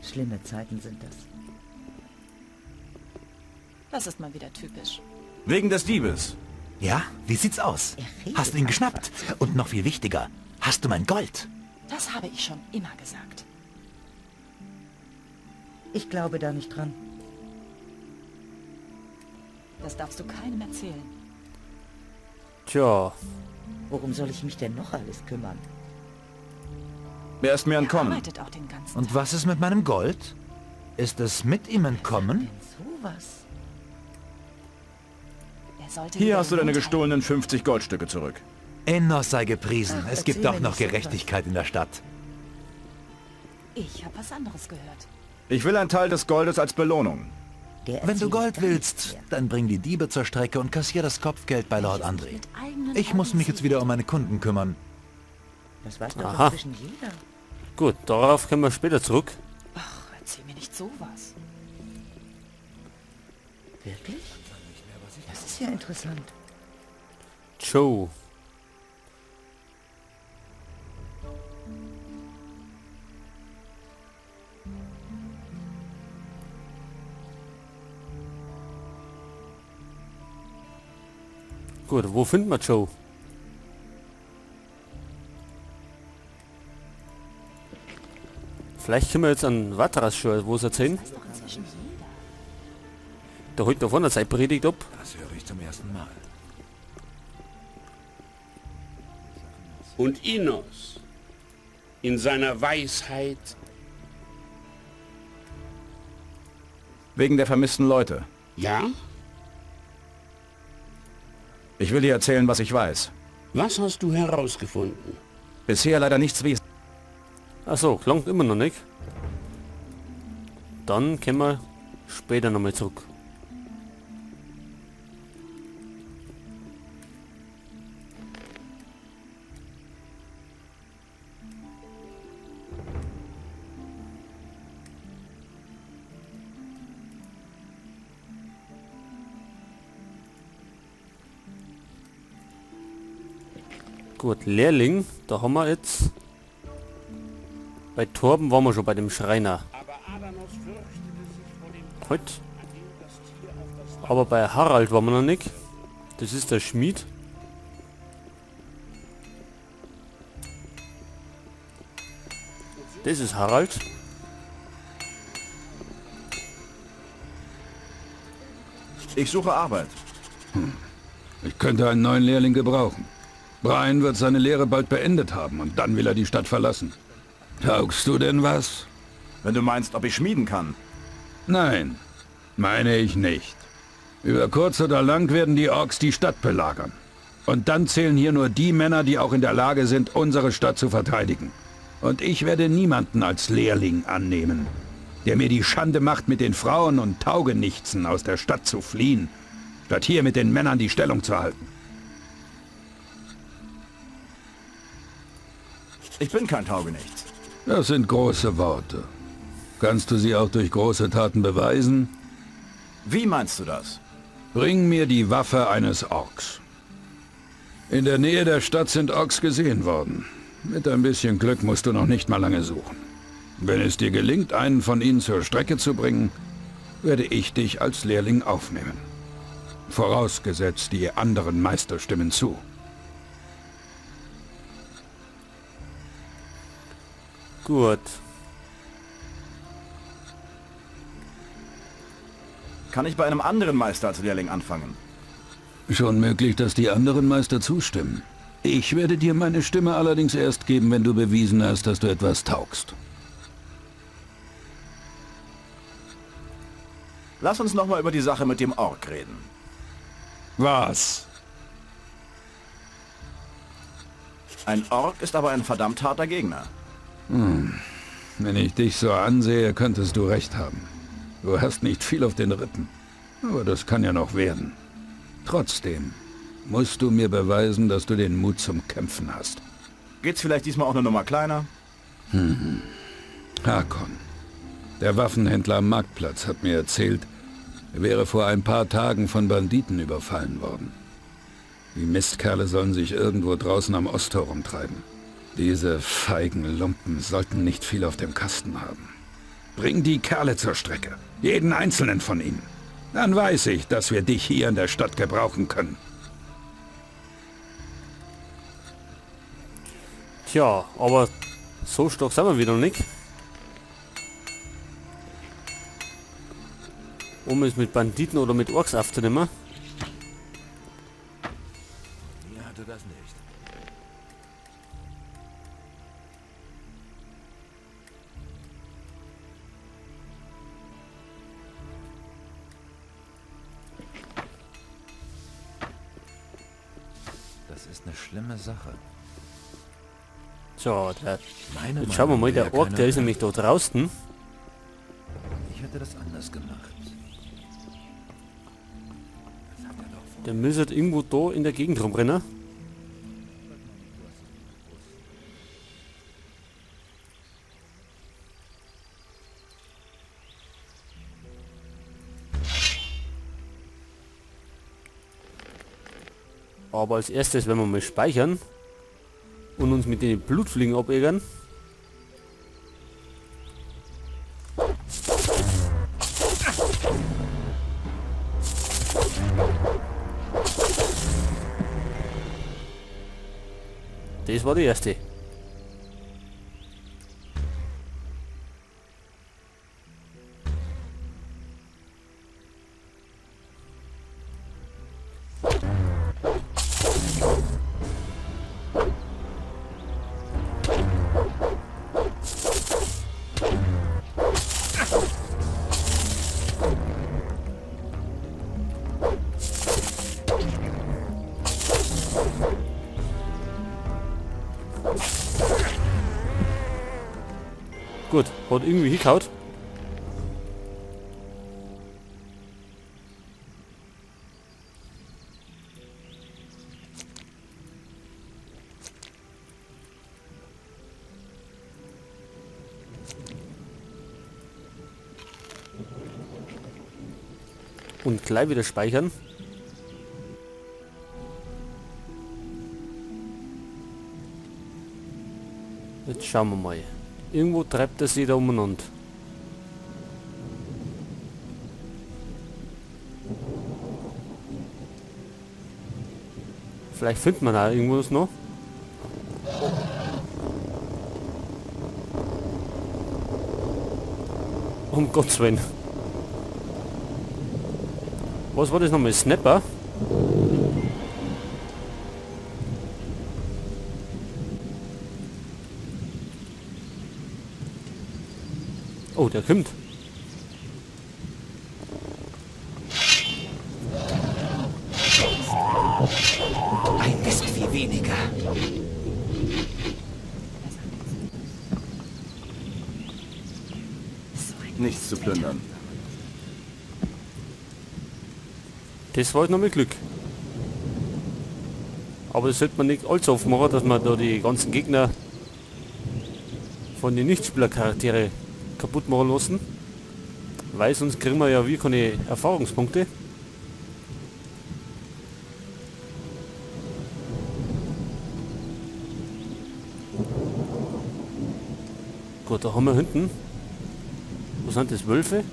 Schlimme Zeiten sind das. Das ist mal wieder typisch. Wegen des Diebes. Ja, wie sieht's aus? Hast du ihn geschnappt? Und noch viel wichtiger, hast du mein Gold? Das habe ich schon immer gesagt. Ich glaube da nicht dran. Das darfst du keinem erzählen. Tja. Worum soll ich mich denn noch alles kümmern? Er ist mir entkommen. Arbeitet auch den ganzen Und was ist mit meinem Gold? Ist es mit ihm entkommen? Sowas. Er sollte Hier wieder hast du den deine Mund gestohlenen 50 Goldstücke zurück. Innos sei gepriesen. Ach, Es gibt erzähl doch mir noch nicht sowas. Gerechtigkeit in der Stadt. halten. Ich habe was anderes gehört. Ich will einen Teil des Goldes als Belohnung. Der Wenn du erzählt Gold gar willst, nichts mehr. dann bring die Diebe zur Strecke und kassier das Kopfgeld bei Lord André. Mit eigenen Ich muss Augen mich jetzt sehen. wieder um meine Kunden kümmern. Das weiß doch Aha. inzwischen jeder. Gut, darauf kommen wir später zurück. Ach, erzähl mir nicht sowas. Wirklich? Das ist ja interessant. Joe. Gut, wo finden wir Joe? Vielleicht können wir jetzt an Vatras schon was erzählen. Weiß doch inzwischen jeder. Der holt da vorne seine Predigt ab. Das höre ich zum ersten Mal. Und Innos in seiner Weisheit. Wegen der vermissten Leute. Ja? Ich will dir erzählen, was ich weiß. Was hast du herausgefunden? Bisher leider nichts Wesentliches. Achso, klangt immer noch nicht. Dann kommen wir später nochmal zurück. Gut, Lehrling, da haben wir jetzt... Bei Torben waren wir schon bei dem Schreiner. Aber Adanos fürchtete sich vor dem Heute. an dem das Tier auf das Aber bei Harald waren wir noch nicht. Das ist der Schmied. Das ist Harald. Ich suche Arbeit. Ich könnte einen neuen Lehrling gebrauchen. Brian wird seine Lehre bald beendet haben und dann will er die Stadt verlassen. Taugst du denn was? Wenn du meinst, ob ich schmieden kann. Nein, meine ich nicht. Über kurz oder lang werden die Orks die Stadt belagern. Und dann zählen hier nur die Männer, die auch in der Lage sind, unsere Stadt zu verteidigen. Und ich werde niemanden als Lehrling annehmen, der mir die Schande macht, mit den Frauen und Taugenichtsen aus der Stadt zu fliehen, statt hier mit den Männern die Stellung zu halten. Ich bin kein Taugenichts. Das sind große Worte. Kannst du sie auch durch große Taten beweisen? Wie meinst du das? Bring mir die Waffe eines Orks. In der Nähe der Stadt sind Orks gesehen worden. Mit ein bisschen Glück musst du noch nicht mal lange suchen. Wenn es dir gelingt, einen von ihnen zur Strecke zu bringen, werde ich dich als Lehrling aufnehmen. Vorausgesetzt, die anderen Meister stimmen zu. Gut. Kann ich bei einem anderen Meister als Lehrling anfangen? Schon möglich, dass die anderen Meister zustimmen. Ich werde dir meine Stimme allerdings erst geben, wenn du bewiesen hast, dass du etwas taugst. Lass uns nochmal über die Sache mit dem Ork reden. Was? Ein Ork ist aber ein verdammt harter Gegner. Wenn ich dich so ansehe, könntest du recht haben. Du hast nicht viel auf den Rippen. Aber das kann ja noch werden. Trotzdem musst du mir beweisen, dass du den Mut zum Kämpfen hast. Geht's vielleicht diesmal auch eine Nummer kleiner? Hakon, der Waffenhändler am Marktplatz, hat mir erzählt, er wäre vor ein paar Tagen von Banditen überfallen worden. Die Mistkerle sollen sich irgendwo draußen am Osttor rumtreiben. Diese feigen Lumpen sollten nicht viel auf dem Kasten haben. Bring die Kerle zur Strecke. Jeden einzelnen von ihnen. Dann weiß ich, dass wir dich hier in der Stadt gebrauchen können. Tja, aber so stark sind wir wieder nicht. Um es mit Banditen oder mit Orks aufzunehmen. Mir hatte das nicht. Das ist eine schlimme Sache. So, der, jetzt schauen wir mal, der Ork, der ist nämlich da draußen. Ich hätte das anders gemacht. Der müsste irgendwo da in der Gegend rumrennen. Aber als erstes werden wir mal speichern und uns mit den Blutfliegen abärgern. Das war die erste. Gut, hat irgendwie hingehauen. Und gleich wieder speichern. Jetzt schauen wir mal. Irgendwo treibt er sich da umeinander. Vielleicht findet man da irgendwo was noch. Um Gottes Willen. Was war das nochmal? Snapper? Oh, der kommt. Ein Mistvieh weniger. Nichts zu plündern. Das war halt noch mit Glück. Aber das sollte man nicht allzu oft machen, dass man da die ganzen Gegner von den Nichtspielercharaktere kaputt machen lassen, weil sonst kriegen wir ja wie keine Erfahrungspunkte. Gut, da haben wir hinten. Was sind das, Wölfe?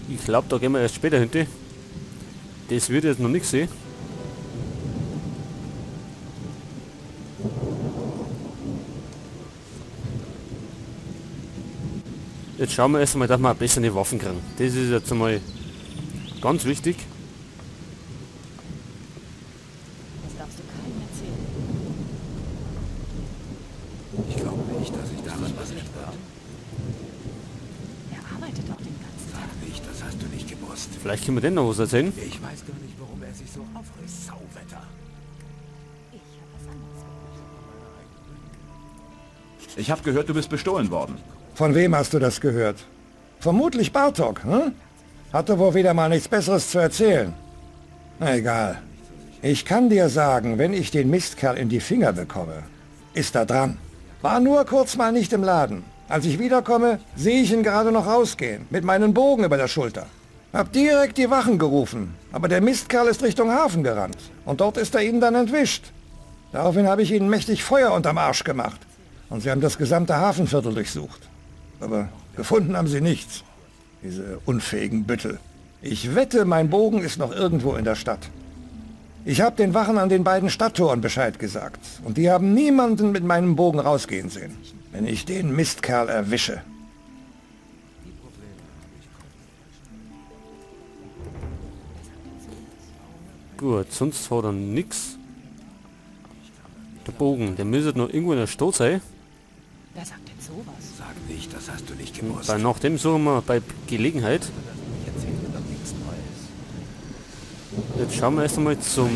Ich glaube, da gehen wir erst später hinten. Das wird jetzt noch nichts sehen. Jetzt schauen wir erst einmal, dass wir bessere Waffen kriegen. Das ist jetzt einmal ganz wichtig. Das darfst du keinem erzählen. Ich glaube nicht, dass sich daran was ändert. Er arbeitet auch den ganzen Tag. Sag nicht, das hast du nicht gewusst. Vielleicht können wir denn noch was erzählen. Ich weiß gar nicht, warum er sich so aufregt. Sauwetter. Ich hab was anderes gehört. Ich habe gehört, du bist bestohlen worden. Von wem hast du das gehört? Vermutlich Bartok, hm? Hatte wohl wieder mal nichts Besseres zu erzählen. Na egal. Ich kann dir sagen, wenn ich den Mistkerl in die Finger bekomme, ist er dran. War nur kurz mal nicht im Laden. Als ich wiederkomme, sehe ich ihn gerade noch rausgehen, mit meinem Bogen über der Schulter. Hab direkt die Wachen gerufen, aber der Mistkerl ist Richtung Hafen gerannt. Und dort ist er ihnen dann entwischt. Daraufhin habe ich ihnen mächtig Feuer unterm Arsch gemacht. Und sie haben das gesamte Hafenviertel durchsucht. Aber gefunden haben sie nichts. Diese unfähigen Büttel. Ich wette, mein Bogen ist noch irgendwo in der Stadt. Ich habe den Wachen an den beiden Stadttoren Bescheid gesagt. Und die haben niemanden mit meinem Bogen rausgehen sehen. Wenn ich den Mistkerl erwische. Gut, sonst hat er nix. Der Bogen, der müsste noch irgendwo in der Stadt sein. Wer sagt denn sowas? Sag nicht, das hast du nicht gewusst. Bei nach dem suchen wir bei Gelegenheit. Jetzt schauen wir erst einmal zum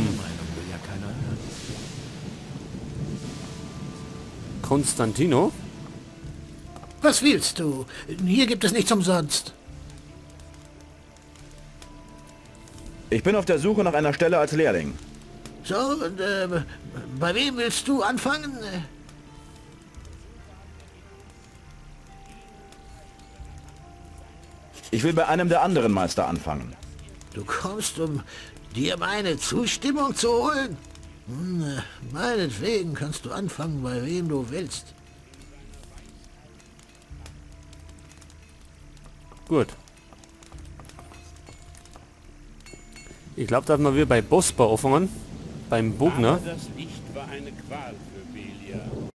Konstantino. Was willst du? Hier gibt es nichts umsonst. Ich bin auf der Suche nach einer Stelle als Lehrling. So, und, bei wem willst du anfangen? Ich will bei einem der anderen Meister anfangen. Du kommst, um dir meine Zustimmung zu holen? Hm, meinetwegen kannst du anfangen, bei wem du willst. Gut. Ich glaube, da haben wir bei Bosper anfangen. Beim Bogner. Aber das Licht war eine Qual für Belia.